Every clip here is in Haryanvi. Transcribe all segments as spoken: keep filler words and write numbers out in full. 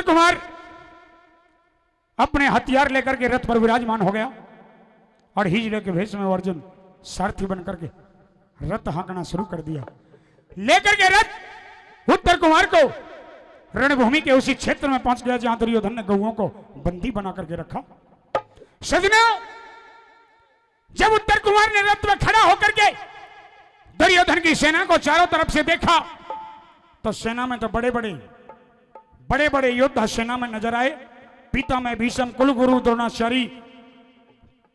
कुमार अपने हथियार लेकर के रथ पर विराजमान हो गया और हिजड़े के भेष में अर्जुन सारथी बन करके रथ हाँकना शुरू कर दिया। लेकर के रथ उत्तर कुमार को रणभूमि के उसी क्षेत्र में पहुंच गया जहां दुर्योधन ने गऊओं को बंदी बना करके रखा। सजनों, जब उत्तर कुमार ने रथ में खड़ा होकर के दुर्योधन की सेना को चारों तरफ से देखा तो सेना में तो बड़े बड़े बड़े बड़े योद्धा सेना में नजर आए। पितामह भीष्म, कुलगुरु द्रोणाचार्य,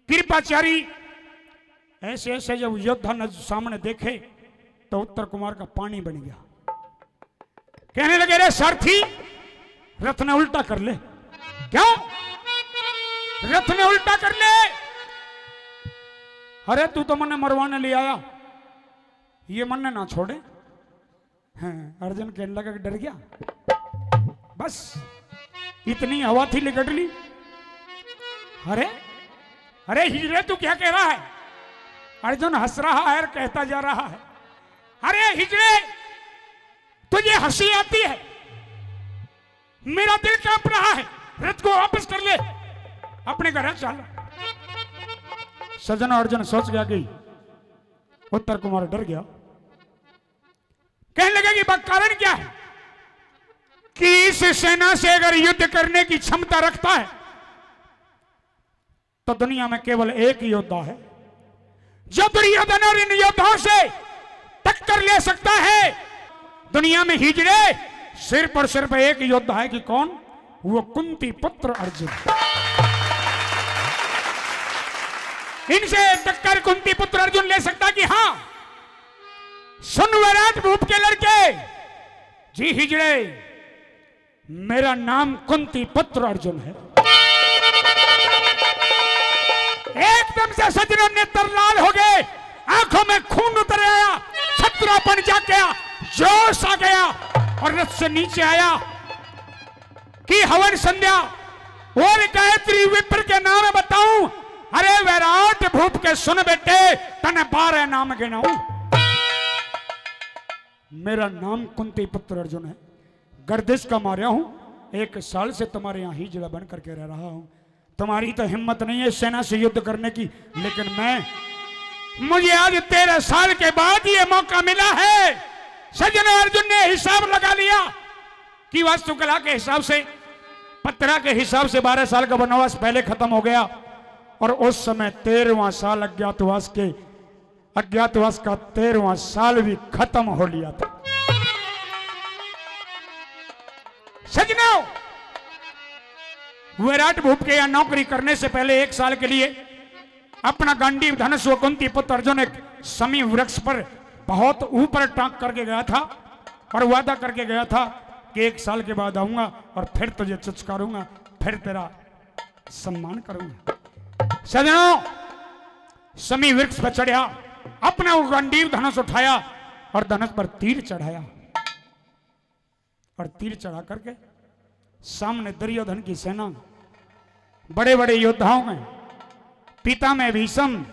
कृपाचार्य, ऐसे ऐसे जब योद्धा नज-, सामने देखे तो उत्तर कुमार का पानी बन गया। कहने लगे, "रे सारथी, रथ ने उल्टा कर ले।" "क्यों?" "रथ ने उल्टा कर ले।" "अरे, तू तो मन्ने मरवाने ले आया, ये मन्ने ना छोड़े।" हाँ, अर्जुन कहने लगा कि डर गया। बस इतनी हवा थी, लिकट ली। "अरे, अरे हिजड़े, तू क्या कह रहा है?" अर्जुन हंस रहा है और कहता जा रहा है, "अरे हिजड़े, तुझे हंसी आती है, मेरा दिल कांप रहा है, रथ को वापस कर ले, अपने घर चल।" सजन, अर्जुन सोच गया कि उत्तर कुमार डर गया। कहने लगे कि "बा, कारण क्या है कि इस सेना से अगर युद्ध करने की क्षमता रखता है तो दुनिया में केवल एक ही योद्धा है जो दुर्योधन और इन योद्धाओं से टक्कर ले सकता है दुनिया में हिजड़े, सिर्फ और सिर्फ एक योद्धा है।" कि कौन? वो कुंती पुत्र अर्जुन। इनसे टक्कर कुंती पुत्र अर्जुन ले सकता है। कि हाँ, सुन विराट भूप के लड़के, जी हिजड़े, मेरा नाम कुंती पुत्र अर्जुन है। एकदम से सजनों नेत्र लाल हो गए, आंखों में खून उतर आया, छत्रापन जाग गया, जोश आ गया और रथ से नीचे आया। कि हवन संध्या और गायत्री विप्र के नाम बताऊं? अरे विराट भूप के सुन बेटे, तने बारह नाम गिनाऊं। मेरा नाम कुंती पुत्र अर्जुन है, गर्दिश का मारया हूं, एक साल से तुम्हारे यहां हिजड़ा बन करके रह रहा हूं। तुम्हारी तो हिम्मत नहीं है सेना से युद्ध करने की, लेकिन मैं, मुझे आज तेरह साल के बाद ये मौका मिला है। सज्जनों, अर्जुन ने हिसाब लगा लिया कि वास्तुकला के हिसाब से, पत्रा के हिसाब से बारह साल का वनवास पहले खत्म हो गया और उस समय तेरहवाँ साल अज्ञातवास के, अज्ञातवास का तेरहवाँ साल भी खत्म हो लिया था। सजनों, विराट भूप के यहाँ नौकरी करने से पहले एक साल के लिए अपना गांडीव धनुष वो कुंती पुत्र अर्जुन एक समी वृक्ष पर बहुत ऊपर टांग करके गया था और वादा करके गया था कि एक साल के बाद आऊंगा और फिर तुझे चुचकारूंगा, फिर तेरा सम्मान करूंगा। सजनों, समी वृक्ष पर चढ़ा, अपना वो गांडीव धनुष उठाया और धनुष पर तीर चढ़ाया। और तीर चढ़ा करके सामने दुर्योधन की सेना, बड़े बड़े योद्धाओं में पितामह भीष्म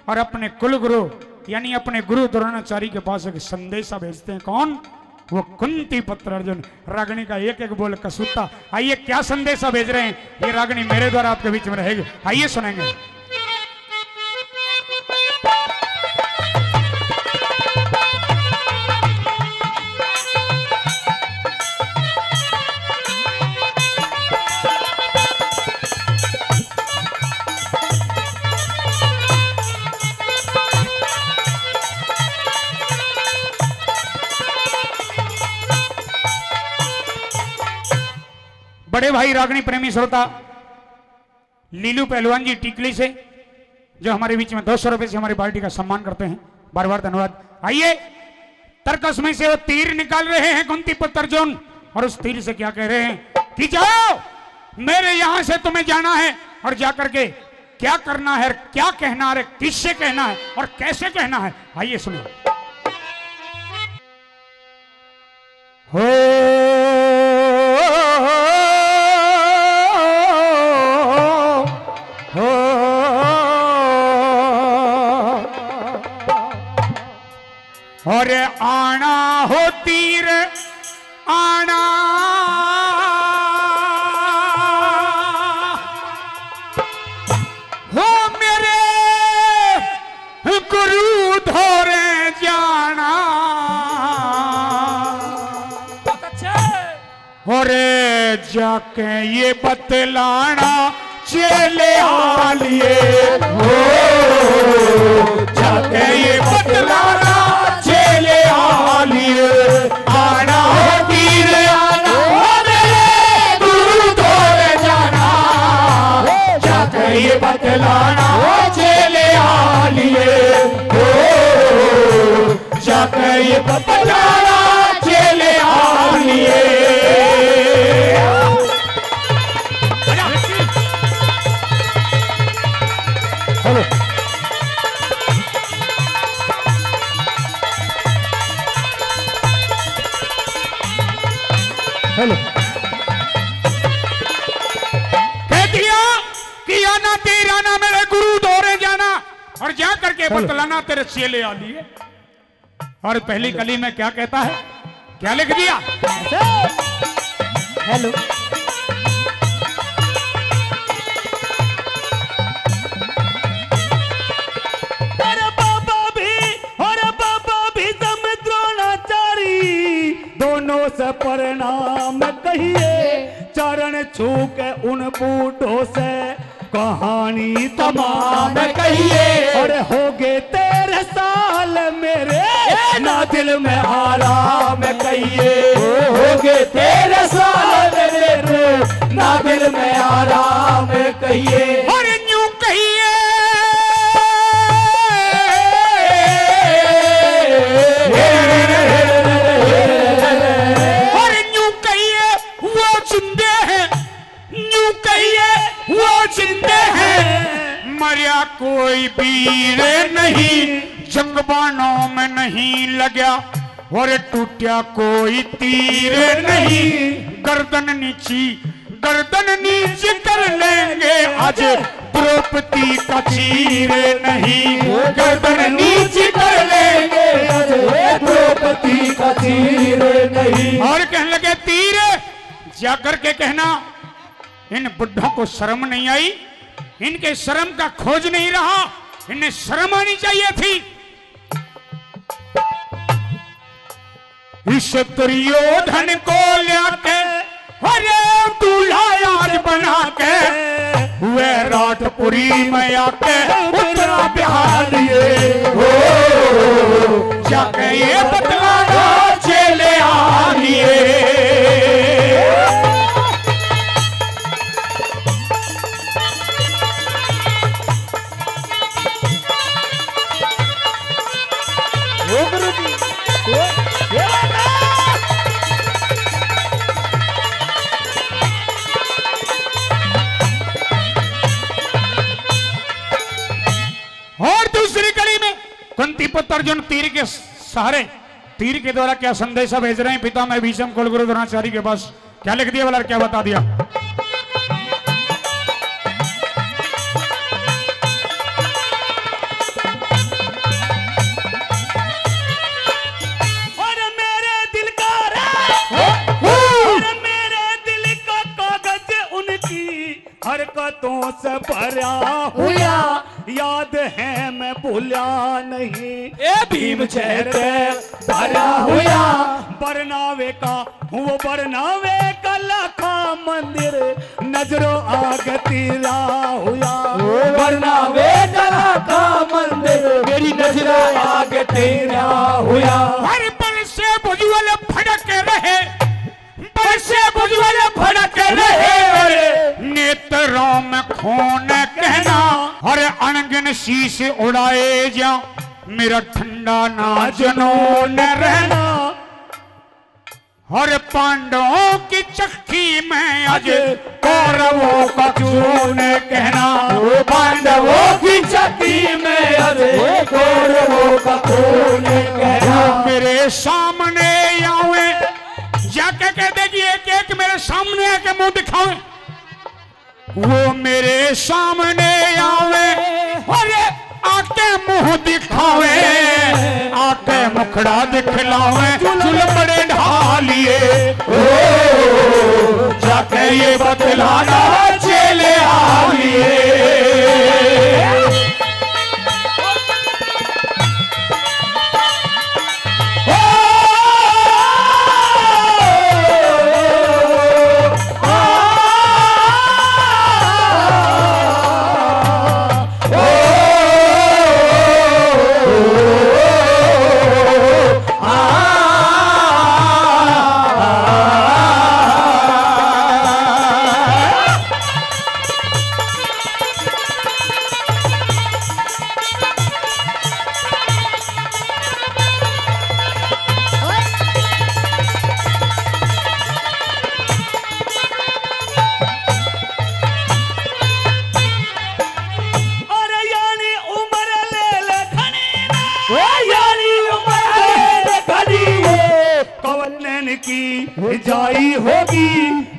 और अपने कुलगुरु यानी अपने गुरु द्रोणाचार्य के पास एक संदेशा भेजते हैं। कौन? वो कुंती पुत्र अर्जुन। रागनी का एक एक बोल कसूता। आइए, क्या संदेशा भेज रहे हैं ये रागनी, मेरे द्वारा आपके बीच में रहेगी, आइए सुनेंगे। बड़े भाई रागनी प्रेमी श्रोता लीलू पहलवान जी टीकली से, जो हमारे बीच में दो सौ रुपए से हमारी पार्टी का सम्मान करते हैं, बार बार धन्यवाद। आइए, तर्कस में से वो तीर निकाल रहे हैं कुंती पुत्र अर्जुन, और उस तीर से क्या कह रहे हैं कि जाओ, मेरे यहां से तुम्हें जाना है और जाकर के क्या करना है, क्या कहना है, किससे कहना है और कैसे कहना है, आइए सुनिए। हो, हो, और आना हो तीर आना। और जाके ये बतलाना चेले आलिए, हो, जाके ये बतलाना चेले आलिए, आना हो पीर आना हो मेरे गुरु तोरे जाना, जाके ये बतलाना हो चेले आलिए, हो, जाके ये बतलाना चेले आलिए। हेलो। हेलो। कह दिया कि आना तेरा ना मेरे गुरु धोरे जाना और जा करके हेलो। बतलाना तेरे चेले आलिए। और पहली कली में क्या कहता है, क्या लिख दिया? हेलो। अरे बाबा भी, अरे बाबा भीष्म द्रोणाचारी, दोनों से प्रणाम कहिए, चरण छू के उन बूढ़ों से कहानी तमाम कहिए। अरे हो गए तेरह साल मेरे, ना दिल में आराम कहिए। हो गए तेरह साल मेरे, ना दिल में आराम कहिए। अरे न्यू कहिए, अरे न्यू कहिए, वो जिंदे हैं, न्यू कहिए वो जिंदे हैं, मरया कोई वीर नहीं, जंगबानों में नहीं लग्या, और टूटया कोई तीर नहीं। गर्दन नीची, गर्दन नीची कर लेंगे आज, द्रौपदी का चीर नहीं। गर्दन नीची कर लेंगे आज, द्रौपदी का चीर नहीं। और कहने लगे, तीर जा करके कहना, इन बुढ़ों को शर्म नहीं आई, इनके शर्म का खोज नहीं रहा, इन्हें शर्म आनी चाहिए थी। इस दुर्योधन को ल्याके, अरे दूल्हा आज बना के, वह राठपुरी में आके उतरा बिहार ये। हो, जाके ये बतलाना चेले आलिए। ओ गुरु जी, ओ, ये बात है। और दूसरी कड़ी में कुंती पुत्र अर्जुन तीर के सहारे, तीर के द्वारा क्या संदेशा भेज रहे हैं पिता मैं भीष्म कुल गुरु द्रोणाचार्य के पास? क्या लिख दिया वाला, क्या बता दिया? और मेरे दिल का रे, और मेरे दिल का कागज उनकी हरकतों से भरा हुआ, याद है मैं भूला नहीं। ए भीम जहर से भरा हुआ, बरनावे का, वो बरनावे का लाखा मंदिर, नजरों आगे तेरा हुआ। बरनावे का लाखा मंदिर, मेरी नजरों आगे तेरा हुआ। हर पल से भुजवल भड़क रहे, बरसे बुझवल भड़क रहे, नेत्रों में खून कहना, हर अणगिन शीश उड़ाए जा, मेरा ठंडा ना जुनून रहना। हर पांडवों की चक्की में आज कौरवों का खून कहना, पांडवों की चक्की में आज कौरवों का खून कहना। मेरे सामने आवे जाके कह दे कि एक एक मेरे सामने आके मुंह दिखावे। वो मेरे सामने आवे, अरे आके मुंह दिखावे, आके मुखड़ा दिखलावे, चुल बड़े ढालिए। ओ, जाके ये बतलाना चेले आलिए।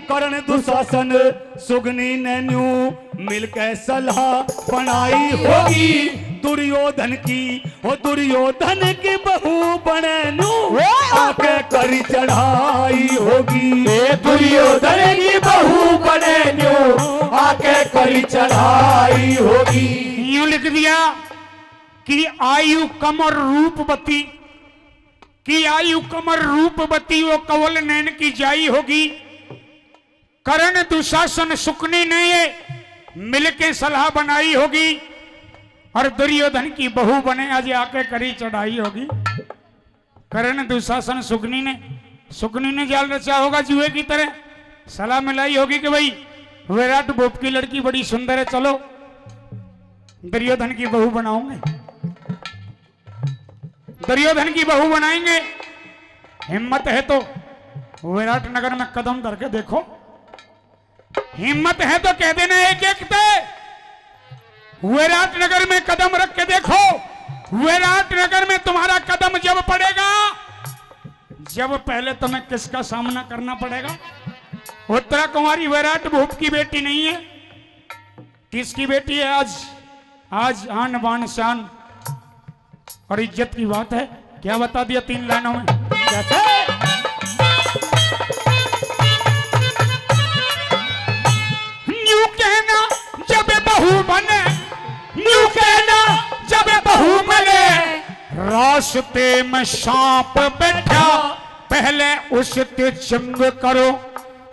करण दुशासन सुगनी ने न्यू मिलके सलाह बनाई होगी। दुर्योधन की, ओ दुर्योधन की बहू बने न्यू आके करी चढ़ाई होगी। ए दुर्योधन की बहू बने न्यू आके करी चढ़ाई होगी। यूं लिख दिया कि आयु कम और रूपवती, कि आयु कम और रूपवती वो कंवल नैन की जाई होगी। करण दुशासन सुकनी ने ये मिलके सलाह बनाई होगी और दुर्योधन की बहू बने आज आके करी चढ़ाई होगी। करण दुशासन सुकनी ने, सुकनी ने जाल रचा होगा जुए की तरह, सलाह मिलाई होगी कि भाई विराट भूप की लड़की बड़ी सुंदर है, चलो दुर्योधन की बहू बनाओगे, दुर्योधन की बहू बनाएंगे। हिम्मत है तो विराटनगर में कदम धर के देखो, हिम्मत है तो कह देना एक एक ते, विराटनगर में कदम रख के देखो। विराटनगर में तुम्हारा कदम जब पड़ेगा, जब पहले तुम्हें किसका सामना करना पड़ेगा। उत्तरा कुमारी विराट भूप की बेटी नहीं है, किसकी बेटी है? आज, आज आन बान शान और इज्जत की बात है। क्या बता दिया तीन लाइनों में? कैसे? न्यू कहना जब बहू बने, न्यू कहना जब बहू बने, रास्ते में सांप बैठा, पहले उससे जंग करो।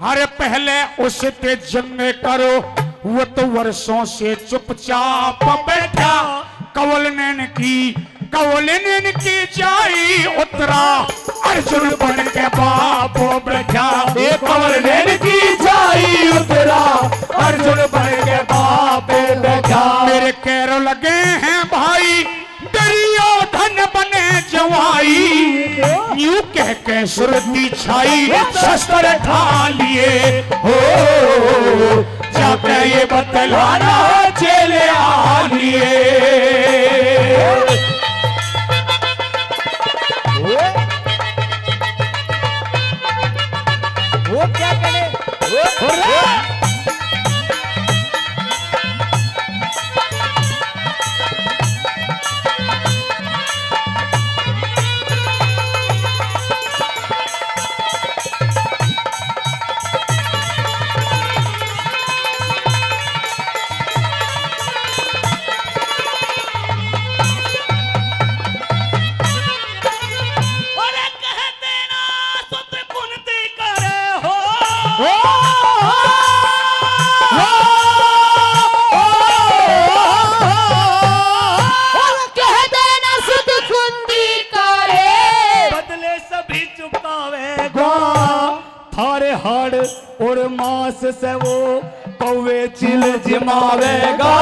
अरे पहले उससे जंग करो, वो तो वर्षों से चुपचाप बैठा। कंवल नैन की, कंवल नैन की जाई उत्तरा, अर्जुन बन के बाप बैठा। ए कंवल नैन की जाई उत्तरा, अर्जुन बन के बाप बैठा। मेरे कैरो लगे हैं भाई दुर्योधन बने जवाई, न्यू कह के सुरती छाई, शस्त्र ठा लिए हो, जाके ये बतलाना चेले आ लिए। वो, वो क्या करे? वो, वो अरे कह देना सुत कुंती करे हो। ओ, ओ, ओ, ओ, ओ, कह देना सुत कुंती करे। बदले सभी चुकावेगा। थारे हाड़ और मांस से वो कौवे चिल जिमावेगा।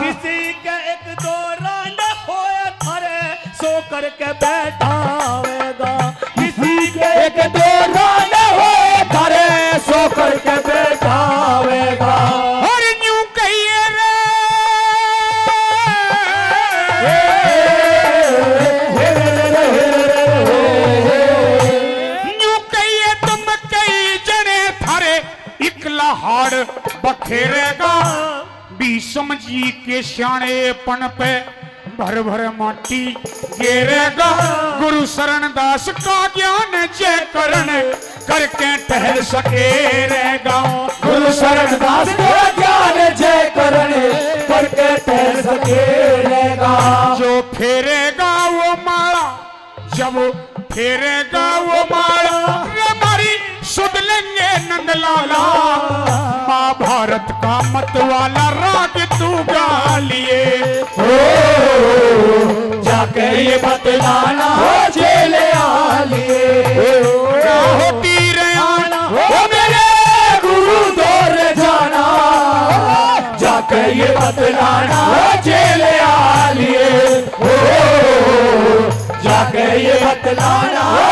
किसी के एक दो रांड होए थारे सो करके बैठावेगा। किसी के एक दो रांड होए थारे सो करके बैठावेगा। और न्यू कहिए रे, न्यू कहिए तुम कई जने थारे इकला हाड़ बखेरेगा। भीष्म जी के स्याणेपन पे भर भर माटी गेरेगा। गुरु शरण दास का ज्ञान जय करण करके ठहर सके रहेगा। गुरु शरण दास का ज्ञान जय करण करके ठहर सके रहेगा। जो फेरेगा वो माला, जब फेरेगा वो माला, रे मारी सुध लेंगे नंदलाला। महाभारत का मत वाला राग तू गा लिए। ओ, जाके ये बतलाना हो जेल आ लिए। ना होती रे आना हो मेरे गुरु दौर जाना। जाके ये बतलाना हो जेल आ लिए। ओ, जाके ये बतलाना हो